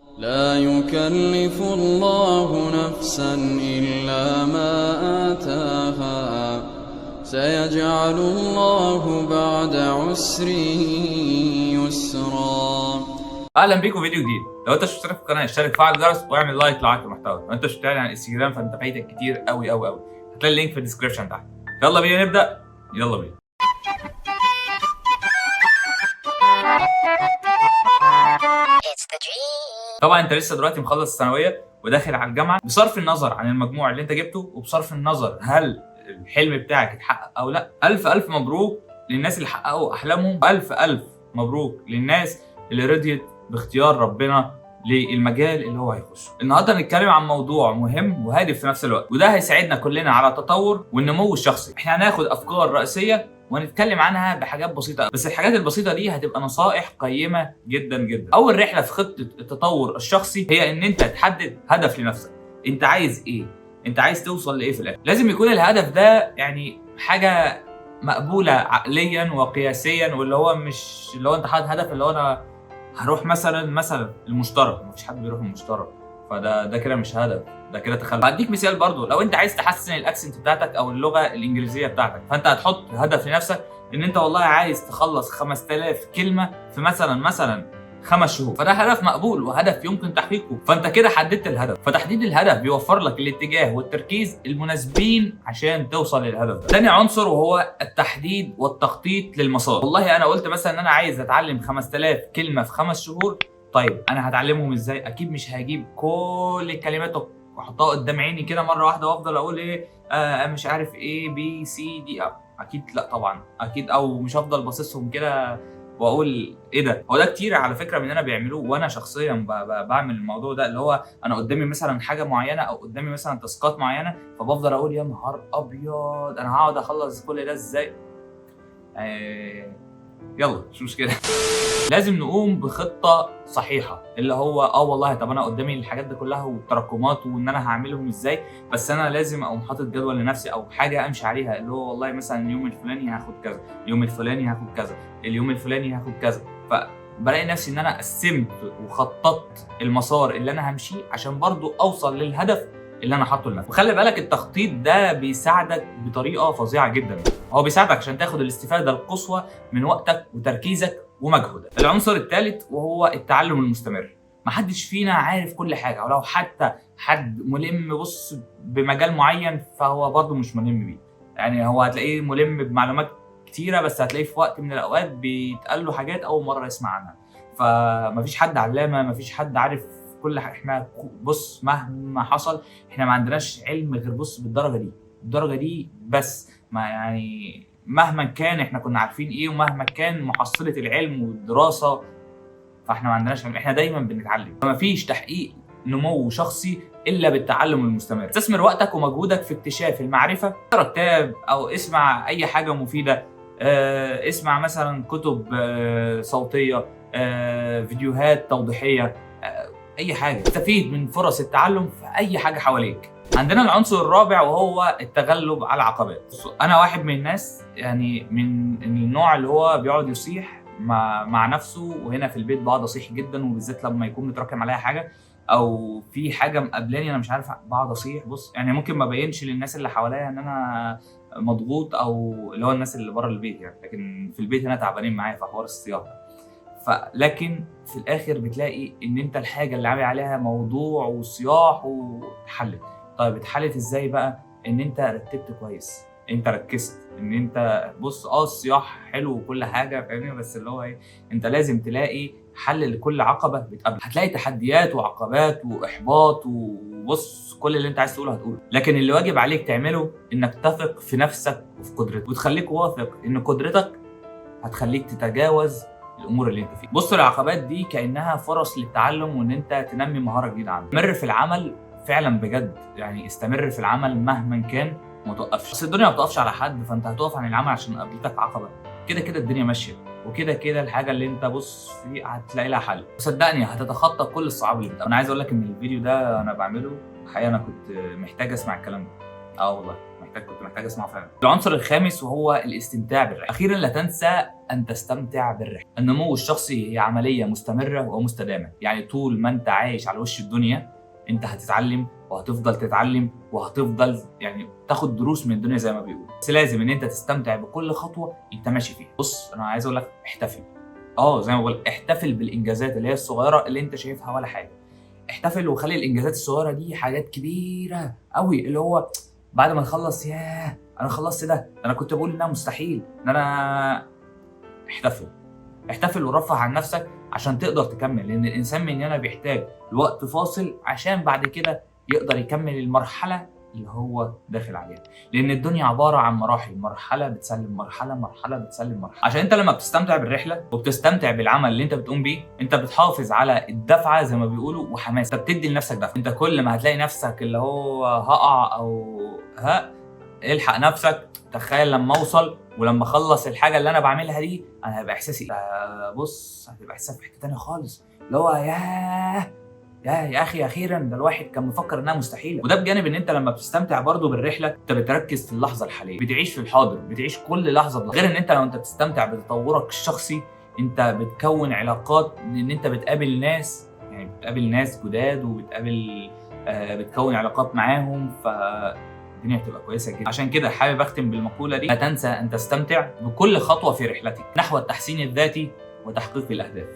لا يكلف الله نفسا إلا ما آتاها سيجعل الله بعد عسر يسرا. اهلا بيكم فيديو جديد. لو انت مش مشترك في القناة اشترك، فعل الجرس، واعمل like لو عجبك المحتوى. لو انت مش متابعني على الانستجرام فانت فايتك كتير قوي قوي قوي، هتلاقي ال link في ال description تحت. يلا بينا نبدا، يلا بينا. طبعا انت لسه دلوقتي مخلص الثانوية وداخل على الجامعة، بصرف النظر عن المجموع اللي انت جبته وبصرف النظر هل الحلم بتاعك اتحقق او لا، الف الف مبروك للناس اللي حققوا احلامهم، الف الف مبروك للناس اللي رضيت باختيار ربنا للمجال اللي هو هيخشه. النهارده هنتكلم عن موضوع مهم وهادف في نفس الوقت، وده هيساعدنا كلنا على التطور والنمو الشخصي. احنا هناخد افكار رئيسية وهنتكلم عنها بحاجات بسيطة، بس الحاجات البسيطة دي هتبقى نصائح قيمة جدا جدا. اول رحله في خطه التطور الشخصي هي ان انت تحدد هدف لنفسك. انت عايز ايه؟ انت عايز توصل لايه في الاخر؟ لازم يكون الهدف ده يعني حاجة مقبولة عقليا وقياسيا، واللي هو مش اللي هو انت حاطط هدف اللي هو انا هروح مثلا المشترك، مفيش حد بيروح المشترك، فده كده مش هدف، ده كده تخلف. هديك مثال برضو، لو انت عايز تحسن ال accent بتاعتك او اللغة الانجليزية بتاعتك، فانت هتحط هدف لنفسك ان انت والله عايز تخلص 5000 كلمة في مثلا 5 شهور، فده هدف مقبول وهدف يمكن تحقيقه، فانت كده حددت الهدف. فتحديد الهدف بيوفر لك الاتجاه والتركيز المناسبين عشان توصل للهدف ده. تاني عنصر وهو التحديد والتخطيط للمسار. والله انا قلت مثلا ان انا عايز اتعلم 5000 كلمة في 5 شهور، طيب انا هتعلمهم ازاي؟ اكيد مش هجيب كل الكلمات واحطها قدام عيني كده مرة واحدة وافضل اقول ايه مش عارف ايه B C D، اكيد لا طبعا اكيد، او مش هفضل باصصهم كده واقول ايه ده. هو ده كتير على فكرة مننا بيعملوه، وانا شخصيا بعمل الموضوع ده، اللي هو انا قدامي مثلا حاجة معينة او قدامي مثلا تاسكات معينة، فبفضل اقول يا نهار ابيض انا هقعد اخلص كل ده ازاي؟ يلا مش مشكلة. لازم نقوم بخطه صحيحه، اللي هو والله طب انا قدامي الحاجات دي كلها والتراكمات وان انا هعملهم ازاي، بس انا لازم اقوم حاطط جدول لنفسي او حاجة امشي عليها، اللي هو والله مثلا اليوم الفلاني هاخد كذا، اليوم الفلاني هاخد كذا، اليوم الفلاني هاخد كذا. فبلاقي نفسي ان انا قسمت وخططت المسار اللي انا همشيه عشان برضو اوصل للهدف اللي انا حاطه لنفسي. وخلي بالك التخطيط ده بيساعدك بطريقة فظيعة جدا، هو بيساعدك عشان تاخد الاستفادة القصوى من وقتك وتركيزك ومجهودك. العنصر الثالث وهو التعلم المستمر. محدش فينا عارف كل حاجة، ولو حتى حد ملم بص بمجال معين فهو برضه مش ملم بيه، يعني هو هتلاقيه ملم بمعلومات كتيرة بس هتلاقيه في وقت من الاوقات بيتقال له حاجات اول مرة يسمع عنها. فمفيش حد علامة، مفيش حد عارف كل حاجة. احنا بص مهما حصل احنا ما عندناش علم غير بص بالدرجة دي، الدرجة دي بس، ما يعني مهما كان احنا كنا عارفين ايه ومهما كان محصله العلم والدراسة، فاحنا ما عندناش علم، احنا دايما بنتعلم. فمفيش تحقيق نمو شخصي الا بالتعلم المستمر. استثمر وقتك ومجهودك في اكتشاف المعرفة، اقرا كتاب او اسمع اي حاجة مفيدة، اسمع مثلا كتب صوتية، فيديوهات توضيحيه، اي حاجة. استفيد من فرص التعلم في اي حاجة حواليك. عندنا العنصر الرابع وهو التغلب على العقبات. انا واحد من الناس يعني من النوع اللي هو بيقعد يصيح مع نفسه، وهنا في البيت بقعد اصيح جدا، وبالذات لما يكون متراكم عليا حاجة او في حاجة مقابلاني انا مش عارف، بقعد اصيح. بص يعني ممكن ما بينش للناس اللي حواليا ان انا مضغوط، او اللي هو الناس اللي بره البيت يعني، لكن في البيت هنا تعبانين معايا في حوار الصياح ده. فلكن في الاخر بتلاقي ان انت الحاجة اللي عامل عليها موضوع وصياح واتحلت. طيب اتحلت ازاي بقى؟ ان انت رتبت كويس، انت ركزت، ان انت بص الصياح حلو وكل حاجة فاهمني، بس اللي هو ايه، انت لازم تلاقي حل لكل عقبه بتقابلك. هتلاقي تحديات وعقبات واحباط وبص كل اللي انت عايز تقوله هتقوله، لكن اللي واجب عليك تعمله انك تثق في نفسك وفي قدرتك، وتخليك واثق ان قدرتك هتخليك تتجاوز الامور اللي انت فيها. بص العقبات دي كانها فرص للتعلم وان انت تنمي مهارة جديدة عندك. استمر في العمل فعلا بجد، يعني استمر في العمل مهما كان، ما توقفش. اصل الدنيا ما بتقفش على حد، فانت هتقف عن العمل عشان قابلتك عقبه؟ كده كده الدنيا ماشية، وكده كده الحاجة اللي انت بص فيه هتلاقي لها حل، وصدقني هتتخطى كل الصعاب اللي بتقابلك. انا عايز اقول لك ان الفيديو ده انا بعمله الحقيقة انا كنت محتاج اسمع الكلام ده، والله محتاج كنت محتاج اسمعه فعلا. العنصر الخامس وهو الاستمتاع بالرحله. اخيرا لا تنسى ان تستمتع بالرحله. النمو الشخصي هي عملية مستمرة ومستدامه، يعني طول ما انت عايش على وش الدنيا انت هتتعلم وهتفضل تتعلم وهتفضل يعني تاخد دروس من الدنيا زي ما بيقولوا، بس لازم ان انت تستمتع بكل خطوة انت ماشي فيها. بص انا عايز اقول لك احتفل، زي ما بقول احتفل بالانجازات اللي هي الصغيرة اللي انت شايفها ولا حاجة. احتفل وخلي الانجازات الصغيرة دي حاجات كبيرة قوي، اللي هو بعد ما تخلص ياه انا خلصت ده، انا كنت بقول انها مستحيل، ان انا احتفل. احتفل ورفه عن نفسك عشان تقدر تكمل، لان الانسان مننا بيحتاج لوقت فاصل عشان بعد كده يقدر يكمل المرحلة اللي هو داخل عليها، لان الدنيا عبارة عن مراحل، مرحلة بتسلم مرحلة، مرحلة بتسلم مرحلة. عشان انت لما بتستمتع بالرحله وبتستمتع بالعمل اللي انت بتقوم بيه، انت بتحافظ على الدفعة زي ما بيقولوا وحماس، انت بتدي لنفسك دفعه. انت كل ما هتلاقي نفسك اللي هو هقع او ها، الحق نفسك، تخيل لما اوصل ولما اخلص الحاجة اللي انا بعملها دي انا هيبقى احساسي، بص هتبقى احساسك في حتة ثانية خالص، اللي هو ياه يا اخي اخيرا، ده الواحد كان مفكر انها مستحيلة. وده بجانب ان انت لما بتستمتع برضه بالرحله انت بتركز في اللحظة الحالية، بتعيش في الحاضر، بتعيش كل لحظة بلحظة. غير ان انت لو انت بتستمتع بتطورك الشخصي انت بتكون علاقات، ان انت بتقابل ناس، يعني بتقابل ناس جداد وبتقابل بتكون علاقات معاهم، ف الدنيا بتبقى كويسة جدا. عشان كده حابب اختم بالمقوله دي: لا تنسى ان تستمتع بكل خطوة في رحلتك نحو التحسين الذاتي وتحقيق الاهداف.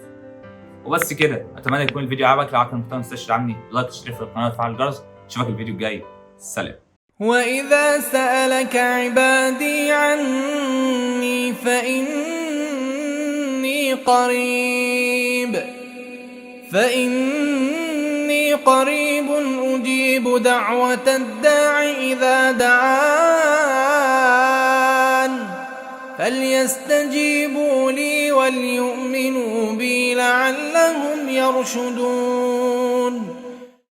وبس كده، اتمنى يكون الفيديو عجبك. لو عجبك المحتوى ما تنساش تدعمني like، تشترك في القناة وتفعل الجرس. اشوفك الفيديو الجاي، سلام. واذا سالك عبادي عني فإني قريب أجيب دعوة الداع إذا دعان فليستجيبوا لي وليؤمنوا بي لعلهم يرشدون.